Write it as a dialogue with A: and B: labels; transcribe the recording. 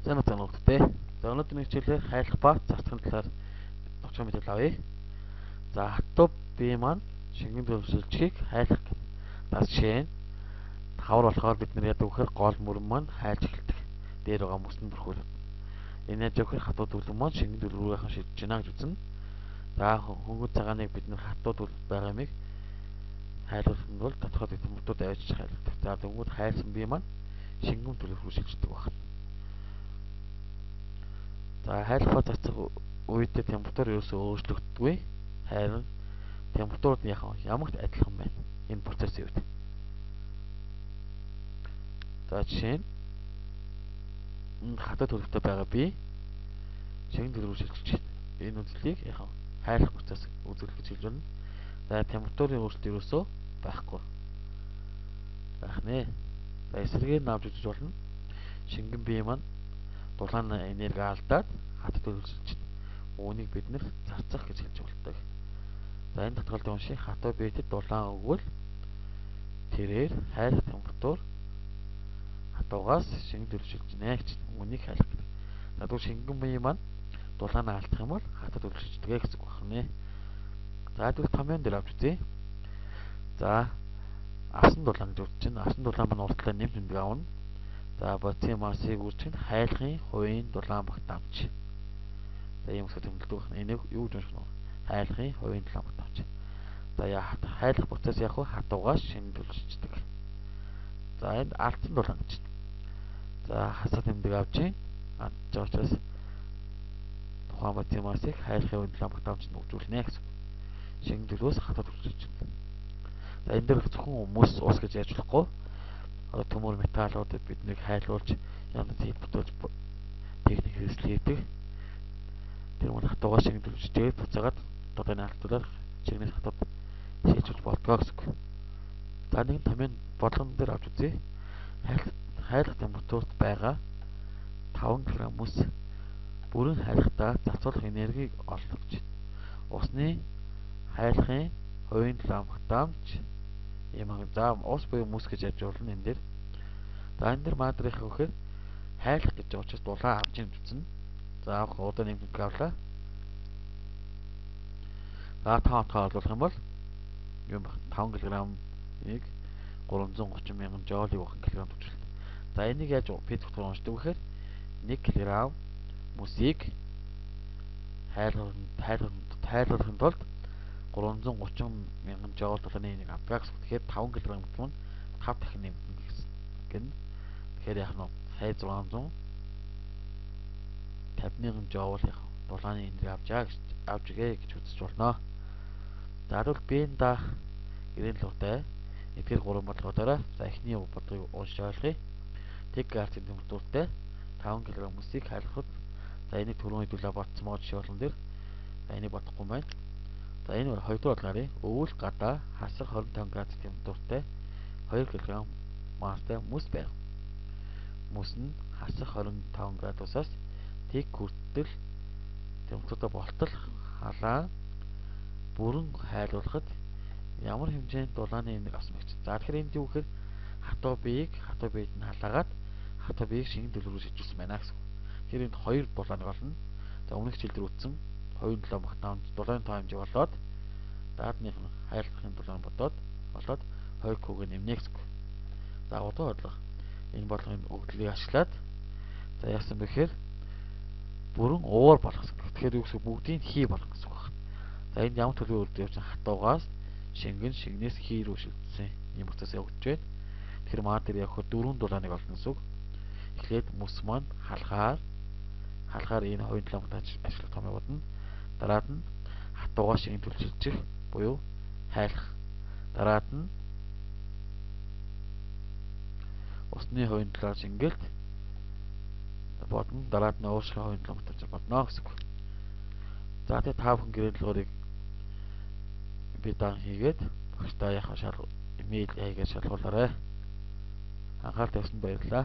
A: Сайн уу хүүхдүүдээ. За өнөөдрийн хичээлээр хайлах ба зарцгийн талаар товчхон мэдээлэл авъя. За хатуу бие маань шингэн төлөвшөлчгийг хайлах гэнэ. За жишээ нь хавар болохоор бид нэр яадаг вэхээр гол мөрөн маань хайлж эхэлдэг. Дээр байгаа мөс нь бүрхүүлээд. Энэ яаж вэхээр хатуу төлөв маань шингэн төлөв рүүгээ шилжиж байна гэж үзнэ. За хөнгөн цагааныг бид нэр хатуу төлөв байгаа юмыг хайлуулахын тулд тодорхой температурт авчиж хайлуулдаг. За тэгвэл хайлсан бие маань шингэн төлөв рүү шилждэг байна. За хайлах ба зарцах үедээ температур ерөөсөө өөрчлөгддөггүй. Харин температурууд нь ямагт адилхан байна энэ процессын үед. За жишээ нь энэ хатуу төлөвтэй байгаа бие шингэн төлөв рүү шилжиж байна. Энэ үзлийг хайлах процесс үзүүлэх гэж хэлж байна. За температурын өөрчлөлт ерөөсөө байхгүй байх нэ. За эсрэгээр нь авч үзэж болно. Шингэн бие маань дулаан энерги алдаад хатуу төлөв шилжиж үүнийг бид нэр зарцах гэж хэлж болдог. За энэ татгалын уншийн хатуу биетэд дулаан өгвөл тэрээр хайлах температур хатуугаас шингэн төлөв шилжинэ гэж үүнийг хайлах гэдэг. За тэгвэл шингэн бие маань дулаанаа алдах юм бол хатуу төлөв шилждэг гэсэн үг байна. За тэгвэл томьёон дээр авч үзье. За авсан дулаан гэж үзэж байна. Авсан дулаан маань уртлаа нэмт тэмдэг авна. За бодисын массыг үүсгэх нь хайлахын хувийн дулаан багтаамж. За ийм үсэг тэмдэглэдэг байна. Энийг юу гэж унших нь вэ? Хайлахын хувийн дулаан багтаамж. За хайлах процесс яг хатуугаас шинэ төлжчихдэг. За энд алдсан дулаан гэж. За хасаа тэмдэг авч байна. Алдж байгаа учраас тухайн бодисын массыг хайлахын хувийн дулаан багтаамж нь өгжүүлнэ гэсэн. Шинэ төлөвөөс хатуу төлжчихдэг. За энэ дээр зөвхөн мөс ус гэж ярьж болохгүй. Одоо төмөр металлуудыг бид нэг хайлуулж янз бүрийн бүтээлж техник хэрэгсэл хийдэг. Тэр мөн хатуугаас шингэн төлөвчтэй буцаагаад дулааны алдуулаад шингэнээс хатууд шийдвэрлэж болдгоо гэсэн үг. За нэгэн томьёон бодлогон дээр авч үзье. Хайлах температурт байгаа 5 кг мөс бүрэн хайлахдаа зарцуулах энергийг олно гэж. Усны хайлахын хувийн дулаан багтаамж ийм за ус буюу мөс гэж ярьж болно энэ дээр. За энэ дээр мадрих гэхээр хайлах гэж байгаа учраас дулаан авч ийн үзнэ. За авах удаа нэмэх авлаа. За 5 утгаа оруулах юм бол юм баг 5 кг-ыг 330 мянган жоулыг өгөх кг төвчлээ. За энийг яаж физик утгаар уншдаг вэ гэхээр 1 кг мөсийг хайлуулахын тулд 330 мянган жоул дулааны энийг авдаг гэсэн. Тэгэхээр 5 кг гэдэг нь 5 дахин нэмэгдэнэ гэсэн гэнэ. Тэгэхээр яг нь сая 650 мянган жоул яг дулааны энерги авч гээ гэж үзэж болно. За тэгвэл бийн даах гэрийн луутай эдгээр гурван бодлогоороо за эхний бодлогыг уншиж ойлгоё. Тэг градусын температуртай 5 кг мөсийг хайлахад за энийг түрүүний хэдүүлээ бодсон мод жишээ болгон дээр за энийг бодохгүй байна. За энэ хоёрдугаар бодлогоор өвөл гадаа хасах 25 градус температуртай 2 кг масстай мөс байв. Мөс нь хасах 25 градусаас тэг хүртэл температуртай болтол халаан бүрэн хайлуулахад ямар хэмжээнд дулааны энерги авсан бэ гэж. За тэгэхээр энд юу гэхээр хатуу биеийг хатуу биед нь халаагаад хатуу биеийг шингэн төлөв рүү шилжүүлсэн байна гэсэн. Тэгэхээр энд хоёр дулааныг олно. За өмнөх хичээл дээр үтсэн хувийн дулаан багтаамж дулааны тоо хэмжээ болоод даадных нь хайлахын дулаан бодоод болоод 2 Q-г нэмнэ гэсэн. За гурав бодлого. Энэ бодлогын өгдлийг ашиглаад за яасан бэ гэхээр бүрэн уур болгосон. Тэгэхээр юу гэсэн бүгдийг хий болгох гэсэн үг байна. За энд ямар төлөвийн үр явж хатуугаас шингэн шингэнээс хий рүү шилжсэн ийм процесс явагдаж байна. Тэгэхээр маа дээр яг дөрвөн дулааныг олно гэсэн үг. Эхлээд мөс маань халахаар энэ хувийн дулаан багтаамж ашиглах томьёо бодно. Дараад нь хатуугаас шингэн төлөв шилжих буюу хайлах. Дараад нь усны хувийн дулаан шингэлт бодно. Дараад нь уушгины хувийн дулаан багтаамж бодно гэсэн үг. За тэгээ та бүхэн гэрээ дэлгүүрийг би дан хийгээд багштай яхаа шалгуу имэйл хийгээд шалгуулаарай. Анхаарал тавьсанд баярлалаа.